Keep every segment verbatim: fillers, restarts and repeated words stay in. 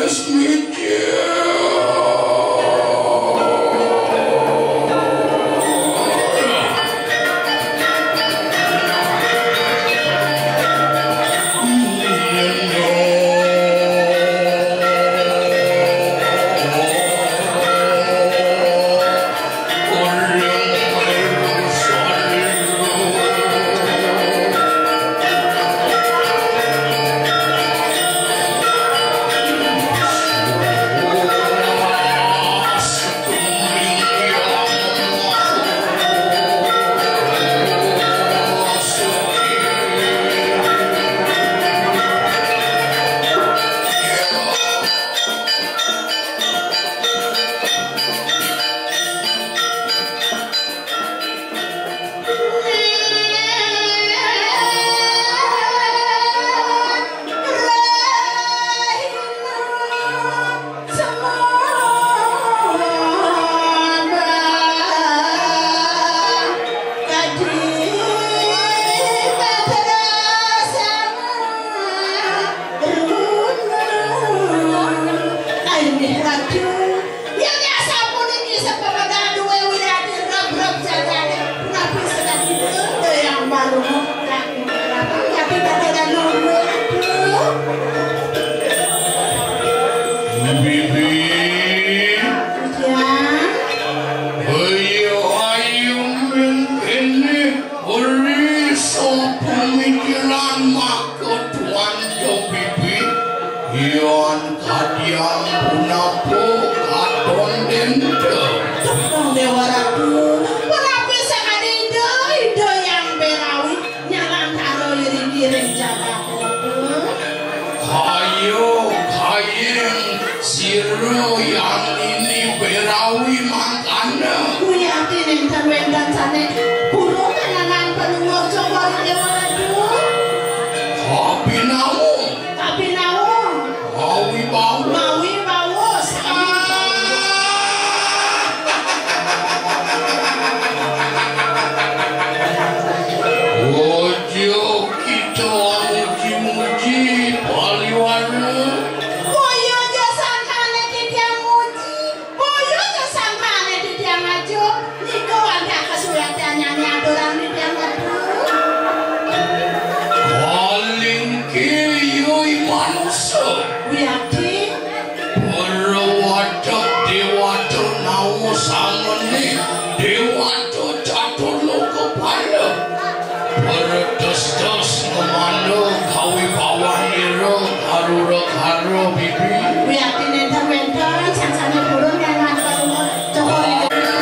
Ayo, Ratu. Yén asapunika sapéda duwé wiyatin rebreb jagaté, punapi sedeng ida yang baru. Tapi pada nunggu. Bibi. Ya. Ayo, ayo, men ini. Uli sapamikiran maka tuan Bibi, yan kadian punapa katon denta. Tepang Déwa Ratu, punapi sakadi ida, ida yang berawi nyalantara iring-iring jagat. Kaya kayeng sira yang ini berawi mangkana. Wiyatin nénten wénten sané purun ngenang panuwun Cokor I Déwa Ratu. Kapinawa. Kapinawa. Mawi bawa. Mawi bawa. Ojo kita muji-muji paliwana. Boya ja sangkané titiang muji, boya ja sangkané titiang aja, nika wantah kasulitan nyanyi aturan titiang Ratu. Kalingki yoi manusa. Wiakti. Para watek déwata nawa sangeni déwata catur loka pala. Para testes ngemana kawibawan ira karura kara Bibi. Wiakti nénten wénten sangsane purun kalian Cokor I Déwa.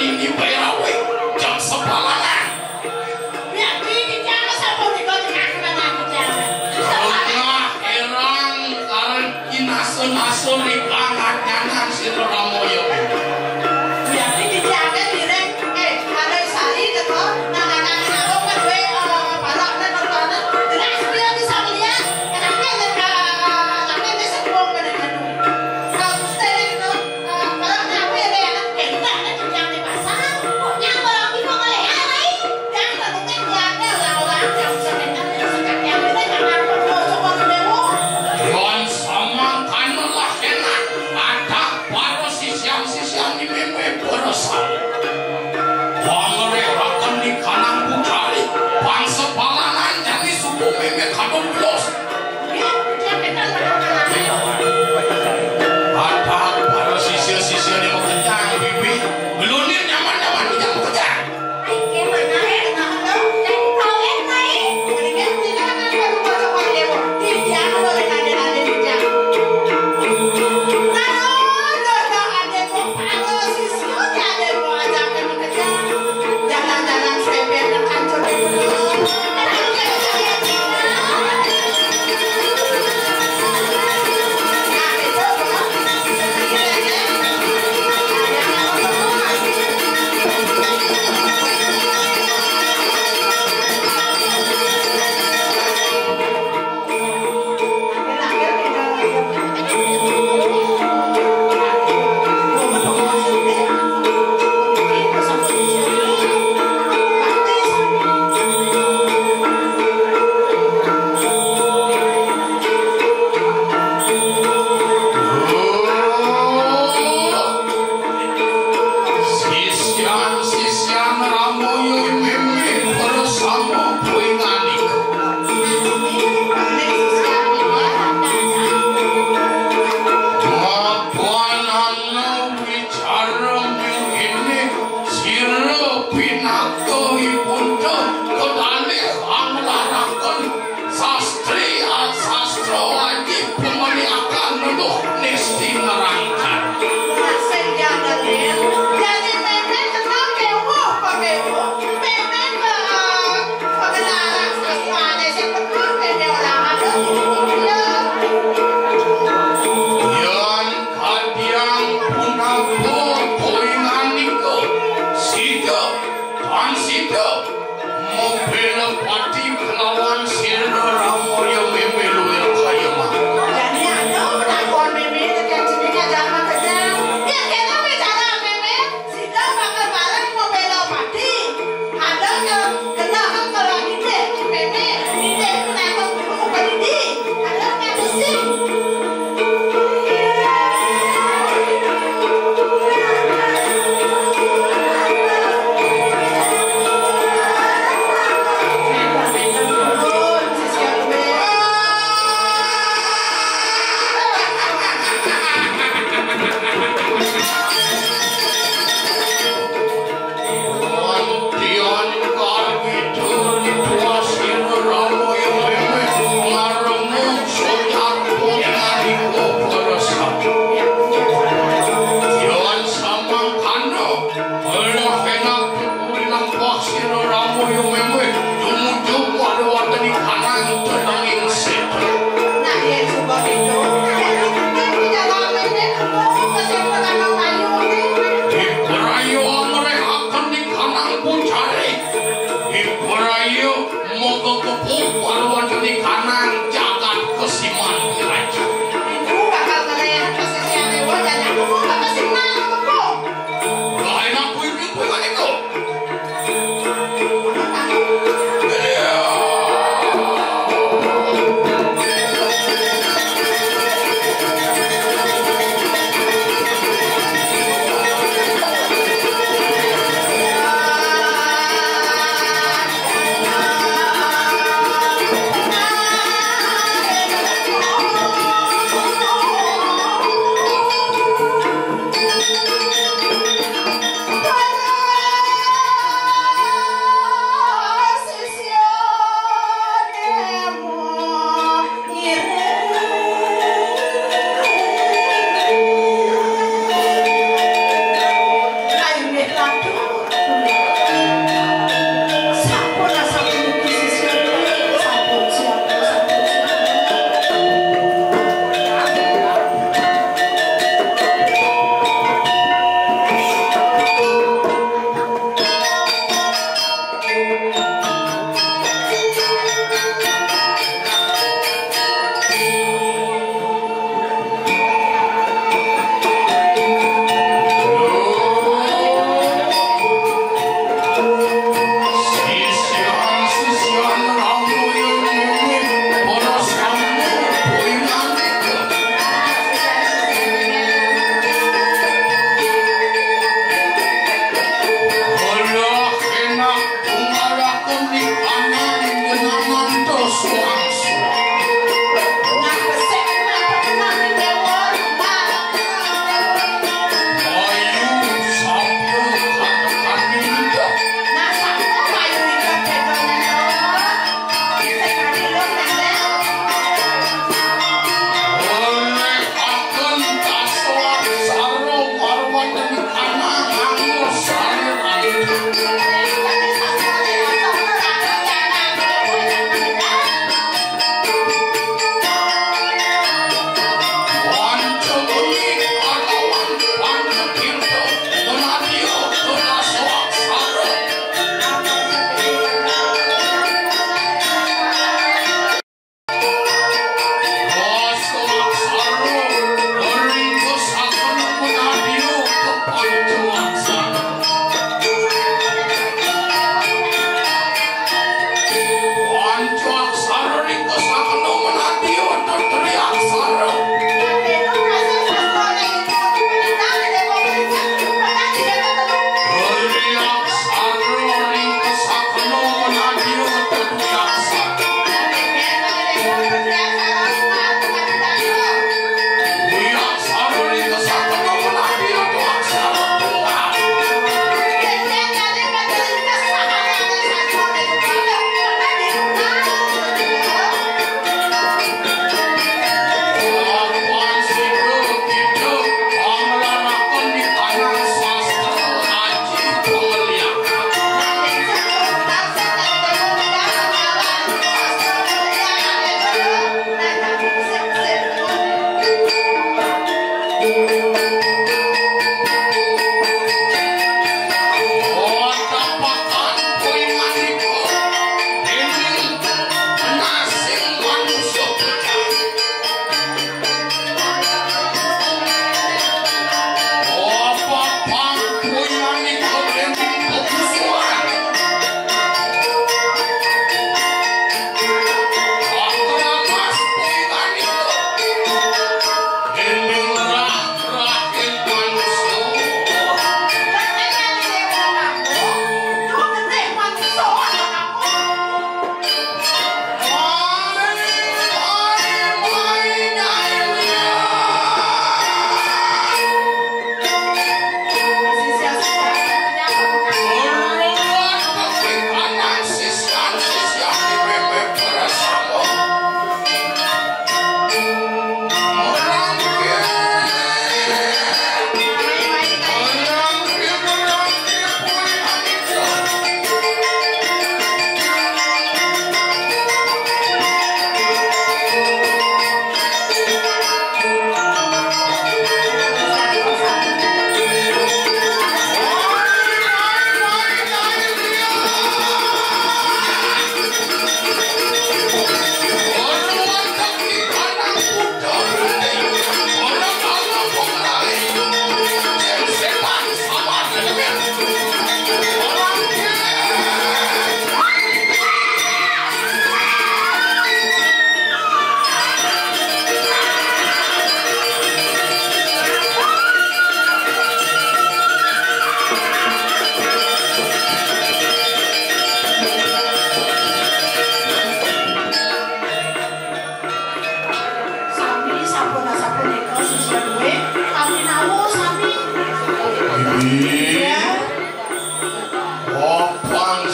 Ini bae rawe, jam sepalanan. Berarti titiang sapunika tengah menang titiang. Tengah erang karen kinasa-nasa ri panganyanan sira Ramaya. Berarti titiang dereng, eh, ada sari teko, nang anak aku kan duwe, eh, parok dan nonton, jelas dia bisa melihat, kenapa, eh, kenapa dia sembung dengan anu. Kalau suster itu, Yon samangkana lah enak, adak para sisian-sisian meme beresan. Pangreraken nikanang pucari, pangsepalanan jani subuh meme kadung belos. Adak para sisia-sisiane makenyang, Bibi. Ngelunir nyaman-nyaman, tidak makenyang. Sisyan-sisyan Ramaya meme bersama kuwi ngandika. Mapanana wicara mengkene sira pinaka ibunda kekalih anglaraken sastri, sastra aji pemeniakan nuduh nisti nerangkan. Sing jaga, Lil. Jadi meme kenal kewuh, kok kewuh. Meme ke, eh, pengenalan sastra aja sing betul, meme orang ada di dunia. Yan kadiang punapa poingan nika? Sida, tan sida. Mobile pati kelawan sira Ramaya meme luwih kaya mah. Jani anu penakon meme tekan sini ngajak makejang. Ya kena bicara meme, sida bakal bareng mobile pati. Ada ke kena kalau nitih meme, nitih penakon guru pendidik. Ada nggak sih?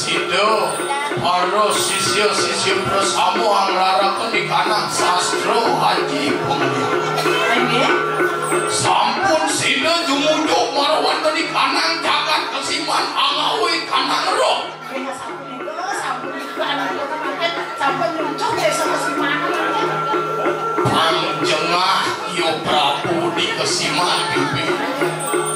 Sida para sisya-sisya prasama anglaraken ikanang sastra Aji Pengli. Inggih. Sampun sida jumujuk marawaten ikanang jagat Kesiman angawi kanang roh. Nggih, sapunika, sapunika, sampun nyucuk desa Kesiman. Pang jengah ya Prabu di Kesiman, Bibi.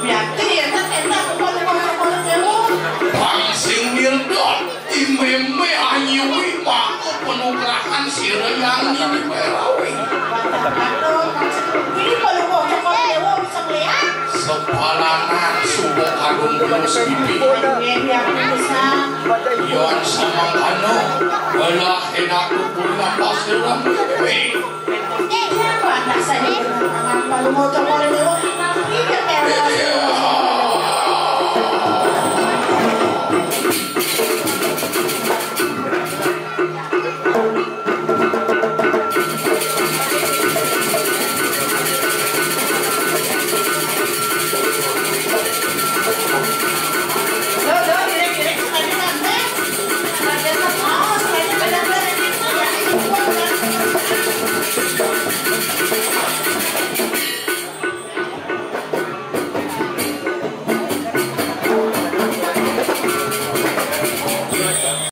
Biati, enten, enten, pun, pun, pun, pun. Pang sing mirdot, imeme anyuwi maka penugrahan sira yang nini perawi. Ini peluko cokot dewa bisa melihat. Sepalanan suba kadung terus, Bibi. Nggih, Biati, bisa. Yon samangkana, belah enak kukuringan pasir rambi. Iya, pantas saja. Kalau mau coba dulu, iya,